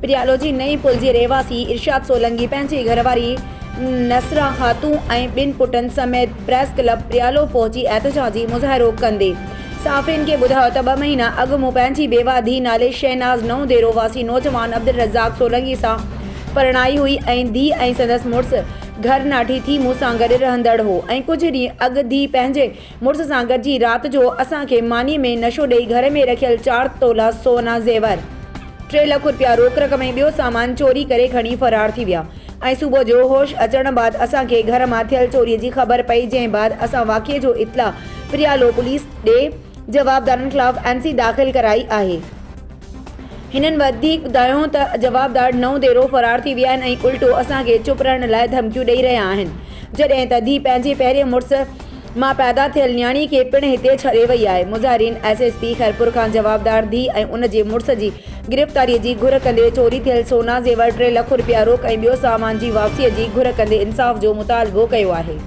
پريالو جي نئين پل جي رهواسي ارشاد سولنگي پنهنجي گهرواري نصرا خاتون ۽ ٻن پٽن سميت پريس ڪلب پريالو پهچي احتجاجي مظاهرو ڪندي صحافين کي ٻڌايو ته ٻه مهينا اڳ مون پنهنجي بيواهه ڌيء نالي شهناز نئون ديرو واسي نوجوان عبدالرزاق سولنگي سان پرڻائي هئي ۽ ڌيء ۽ سندس مڙس گهر ناٺي ٿي مون سان گڏ رهندڙ هو ۽ ڪجهه ڏينهن اڳ ڌيء پنهنجي مڙس سان گڏجي رات جو اسان کي ماني ۾ نشو ڏئي گهر ۾ رکيل چار تولا سونا زيور، ٽي لک رپيا روڪ رقم ۽ ٻيو سامان چوري ڪري کڻي فرار ٿي ويا ۽ صبح جو هوش اچڻ بعد اسان کي گهر مان ٿيل چوري جي خبر پئي جنهن بعد اسان واقعي جو اطلاع پريالو پوليس ڏي جوابدارن خلاف اين سي داخل ڪرائي آهي. هنن وڌيڪ ٻڌايو ته جوابدار نئون ديرو فرار ٿي ويا آهن ۽ الٽو اسان کي چپ رهڻ لاء ڌمڪيون ڏئي رهيا آهن جڏهن ته ڌيء پنهنجي پهرين مڙس مان پيدا ٿيل نياڻي کي پڻ هتي ڇڏي وئي آهي مظاهرين ايس ايس پي خيرپور کان جوابدار ڌيء ۽ ان جي مڙس جي گرفتاري جي گهر ڪندي چوري ٿيل سونا زيور ٽي لک رپيا روڪ ۽ ٻيو سامان جي واپسي جي گهر ڪندي انصاف جو مطالبو ڪيو آهي.